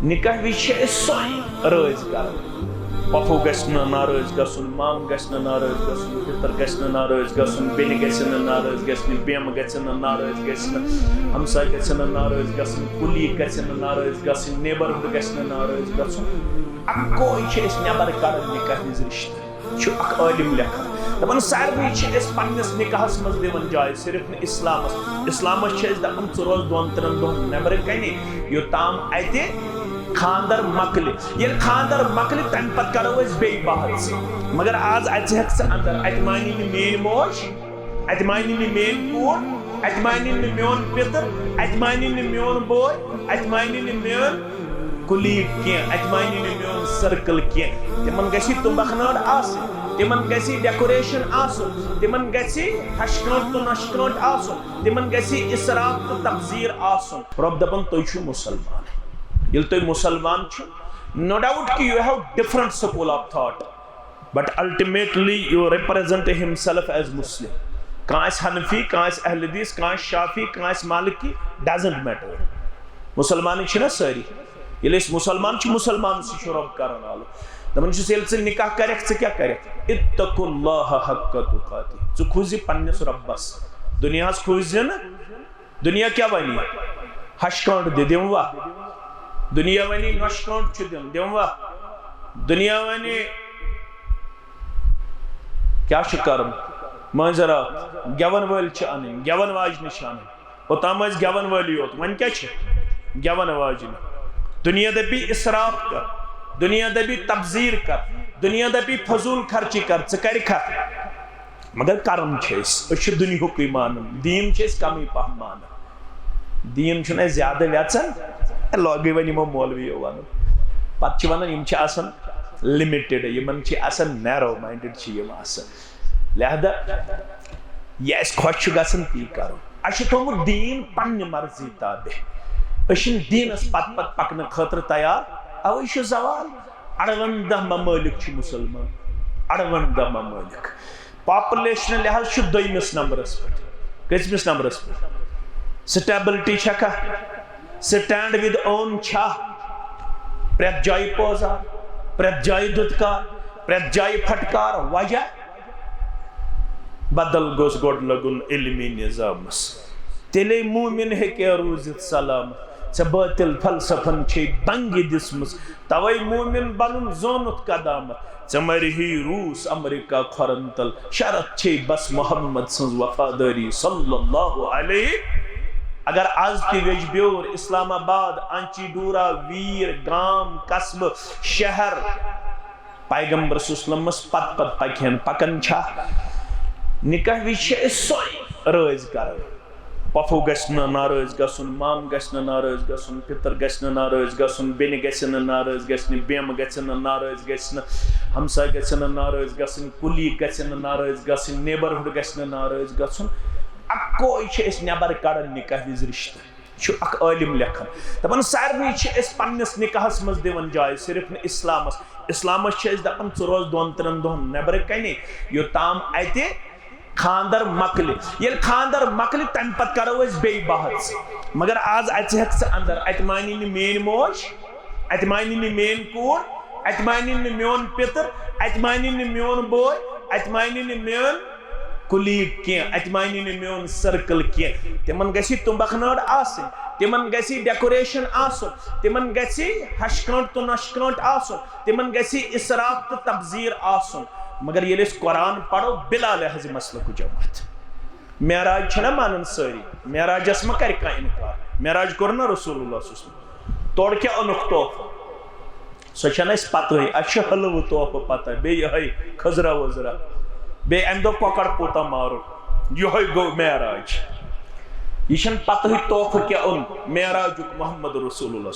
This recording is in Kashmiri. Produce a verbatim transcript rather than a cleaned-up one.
نکاح وِزِ چھِ أسۍ سۄے رٲضۍ کران۔ پۄپھو گژھِ نہٕ ناراض گژھُن، مام گژھِ نہٕ ناراض گژھُن، پِتٕر گژھِ نہٕ ناراض گژھُن، بیٚنہِ گژھِ نہٕ ناراض گژھنہِ، بیمہٕ گژھِ نہٕ ناراض گژھنہِ، ہمساے گژھِ نہٕ ناراض گژھٕنۍ، کُلیٖگ گژھِ نہٕ ناراض گژھٕنۍ، نیبرہُڈ گژھِ نہٕ ناراض گژھُن۔ اکوے چھِ أسۍ نٮ۪بر کڑان نکاح وِزِ رشتہٕ۔ چھُ اکھ عٲلِم لیکھان۔ دَپان، ساروٕے چھِ أسۍ پننِس نکاحس منٛز دِوان جاے، صرف نہٕ اسلامس۔ اسلامس چھِ أسۍ دَپان، ژٕ روز دۄن ترٛٮ۪ن دۄہن نٮ۪برٕ کنہِ، یوٚتام اتہِ خانٛدر مۄکلہِ۔ ییٚلہِ خانٛدر مۄکلہِ، تمہِ پتہٕ کرو أسۍ بیٚیہِ بحث۔ مگر آز اژِ ہٮ۪کھ ژٕ اندر، اتہِ مانی نہٕ میٲنۍ موج، اتہِ مانی نہٕ میٲنۍ کوٗر، اتہِ مانی نہٕ میون پِتٕر، اتہِ مانی نہٕ میون بوے، اتہِ مانی نہٕ میون کُلیٖگ کینٛہہ، اتہِ مانی نہٕ میون سرکل کینٛہہ۔ تِمن گژھِ تُمبکھ نٲر آسٕنۍ، تِمن گژھِ ڈیکوریشن آسُن، تِمن گژھِ ہشہِ کٲنٛٹھ تہٕ نۄشہِ کٲنٛٹھ آسُن، تِمن گژھِ اسراف تہٕ تبذیر آسُن۔ رۄب دپان، تُہۍ چھِو مسلمان۔ ییٚلہِ تُہۍ مسلمان چھِو، no doubt کہِ you have different school of thought, but ultimately you represent himself as Muslim. کانٛہہ آسہِ حنفی، کانٛہہ آسہِ اہل حدیث، کانٛہہ آسہِ شافعی، کانٛہہ آسہِ مالکی، doesn't matter. مسلمانٕے چھِنہ سٲری۔ ییٚلہِ أسۍ مسلمان چھِ، مسلمان سۭتۍ چھُ رۄب کران آلو۔ دَپان چھُس، ییٚلہِ ژٕ نکاح کرکھ، ژٕ کیٛاہ کرکھ؟ اتقوا اللہ حق تقاتی۔ ژٕ کھوٗژ زِ پننِس رۄبس۔ دُنیاہس کھوٗژ زِ نہٕ۔ دُنیا کیٛاہ ونہِ؟ ہشہِ کٲنٛٹھ دِ، دِموا؟ دُنیا ونہِ نۄشہِ کٲنٛٹھ چھُ دیُن، دِموا؟ دُنیا ونہِ کیٛاہ چھُ کرُن؟ مٲنٛزِ راتھ گٮ۪ون وٲلۍ چھِ انٕنۍ، گٮ۪ون واجنہِ چھِ انٕنۍ۔ اوٚتام ٲسۍ گٮ۪ون وٲلی یوت، وۄنۍ کیٛاہ چھِ؟ گٮ۪ون واجنہِ۔ دُنیا دپی اسراف کر، دُنیا دپی تبذیر کر، دُنیا دپی فضوٗل خرچی کر، ژٕ کرکھا؟ مگر کران چھِ أسۍ، أسۍ چھِ دُنیہُکُے مانان، دیٖن چھِ أسۍ کمٕے پہم مانان۔ دیٖن چھُنہٕ اَسہِ زیادٕ وٮ۪ژان، ہے، لاگٕے وۄنۍ یِمو مولوِیو وَنُن۔ پتہٕ چھِ وَنان، یِم چھِ آسان limited، یِمن چھِ آسان narrow minded چھِ یِم آسان۔ لہذا یہِ اَسہِ خۄش چھُ گژھان، تی کرو۔ اَسہِ چھُ تھوٚومُت دیٖن پننہِ مرضی تابع۔ أسۍ چھِنہٕ دیٖنس پتہٕ پتہٕ پکنہٕ خٲطرٕ تیار۔ اَوَے چھُ زوال۔ اَروَنٛداہ ممٲلِک چھِ مُسلمان۔ اَروَنٛداہ ممٲلِک۔ پاپولیشن لحاظ چھُ دوٚیمِس نمبرس پٮ۪ٹھ۔ کٔژمِس نمبرس پٮ۪ٹھ؟ Stability چھکھا؟ Stand with own چھا؟ پرٛٮ۪تھ جایہِ پوزار، پرٛٮ۪تھ جایہِ دُتکار، پرٛٮ۪تھ جایہِ پھٹکار۔ وجہ؟ بدل گوٚژھ گۄڈٕ لگُن علمی نظامس، تیٚلے مومن ہیٚکہِ روٗزِتھ سلامت۔ ژےٚ باطل فلسفن چھے بنگہِ دِژمٕژ، توے مومن بنُن زونُتھ قدامت۔ ژےٚ مرِ ہی روٗس امریکہ کھۄرن تل، شرط چھے بس محمد سٕنٛز وفادٲری صلی اللہ علیہ۔ اگر از تہِ ویٚجبیور، اسلام آباد، آنچی ڈورا، ویر، گام، قصبہٕ، شہر، پیغمبر صلی اللہ علیہ وسلمس پتہٕ پتہٕ پکہِ ہن، پکان چھا؟ نکاح وِزِ چھِ أسۍ سۄے رٲضۍ کران۔ پۄپھو گژھِ نہٕ ناراض گژھُن، مام گژھِ نہٕ ناراض گژھُن، پِتٕر گژھِ نہٕ ناراض گژھُن، بیٚنہِ گژھِ نہٕ ناراض گژھنہِ، بیمہٕ گژھِ نہٕ ناراض گژھنہِ، ہمساے گژھِ نہٕ ناراض گژھٕنۍ، کُلیٖگ گژھِ نہٕ ناراض گژھٕنۍ، نیبرہُڈ گژھِ نہٕ ناراض گژھُن۔ اکوے چھِ أسۍ نٮ۪بر کڑان نکاح وِزِ رشتہٕ۔ چھُ اکھ عٲلِم لیکھان۔ دَپان، سارنٕے چھِ أسۍ پننِس نکاحس منٛز دِوان جاے، صرف نہٕ اسلامس۔ اسلامس چھِ أسۍ دَپان، ژٕ روز دۄن ترٛٮ۪ن دۄہن نٮ۪برٕ کنہِ، یوٚتام اتہِ خانٛدر مۄکلہِ۔ ییٚلہِ خانٛدر مۄکلہِ، تمہِ پتہٕ کرو أسۍ بیٚیہِ بحث۔ مگر آز اژِ ہٮ۪کھ ژٕ اندر، اتہِ مانی نہٕ میٲنۍ موج، اتہِ مانی نہٕ میٲنۍ کوٗر، اتہِ مانی نہٕ میون پِتٕر، اتہِ مانی نہٕ میون بوے، اتہِ مانی نہٕ میون کُلیٖگ کینٛہہ، اتہِ مانی نہٕ میون سرکل کینٛہہ۔ تِمن گژھِ تُمبکھ نٲر آسٕنۍ، تِمن گژھِ ڈیکوریشن آسُن، تِمن گژھِ ہشہِ کٲنٛٹھ تہٕ نۄشہِ کٲنٛٹھ آسُن، تِمن گژھِ اسراف تہٕ تبذیر آسُن۔ مگر ییٚلہِ أسۍ قرآن پرو، بلا لحاظ مسلکٕچ جماعت، معراج چھِنہ مانان سٲری؟ معراجس ما کرِ کانٛہہ انکار؟ معراج کوٚر نہ رسول اللہ صلی اللہ علیہ وسلم؟ تورٕ کیٛاہ اوٚنُکھ تحفہٕ؟ سۄ چھَنہٕ اَسہِ پَتہٕے۔ اَسہِ چھِ حلوٕ تحفہٕ پَتہ، بیٚیہِ یِہوٚے خٔزرا ؤزرا، بیٚیہِ اَمہِ دۄہ کۄکَر پوٗتاہ مارُن، یِہوٚے گوٚو معراج۔ یہِ چھَنہٕ پَتہٕے تحفہٕ کیٛاہ اوٚن معراجُک محمد رسول اللہ۔